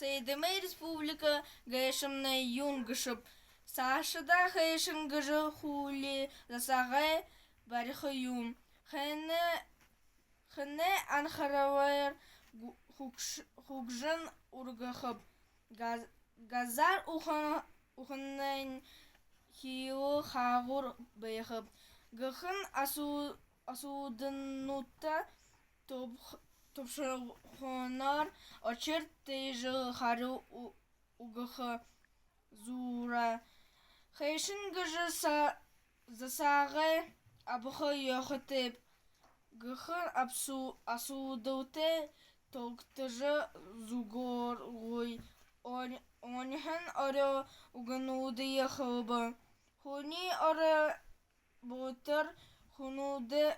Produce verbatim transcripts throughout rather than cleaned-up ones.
Тэдэмэй республика гээшэмнай юун гээшэб? Саашадаа хайшан гэжэ хуули засагай бариха юм? Хэнэй, хэнэй анхаралаар хүгжэн ургахаб? Газар ухан, уханайнь хилэ хаагуур байхаб гэһэн асуудалнуудта тобшолхоноор Очир тиижэ харюу үгэхэ зуураа. Хайшан гэжэ засагай абаха ёһотойб гэһэн асуудалтай тогтожо, зүгөөргүй оньһон орой үгэнүүдые хэлэбэ. Һүни орой болотор хүнүүдэй,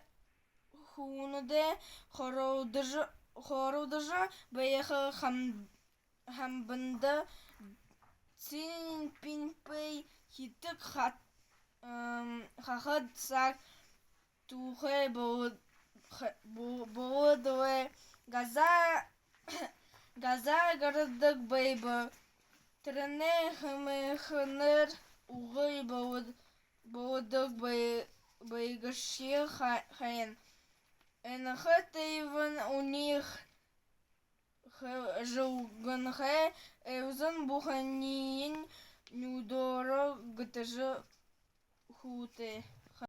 хүнүүдэй хөөрэлдэжэ, хөөрэлдэжэ байха хамбанда Цзиньпиньпэй хэтэ хахад саг тухай болоод лэ. Газаа гарадаг байба. Тэрэнэй хэмээһэнээр үгы болодог байгааша һайн. Энэхэ тайбан үни хэжэгэнһээ эбзэн бүхэниинь нюдөөрөө гэтэжэ хүтэй.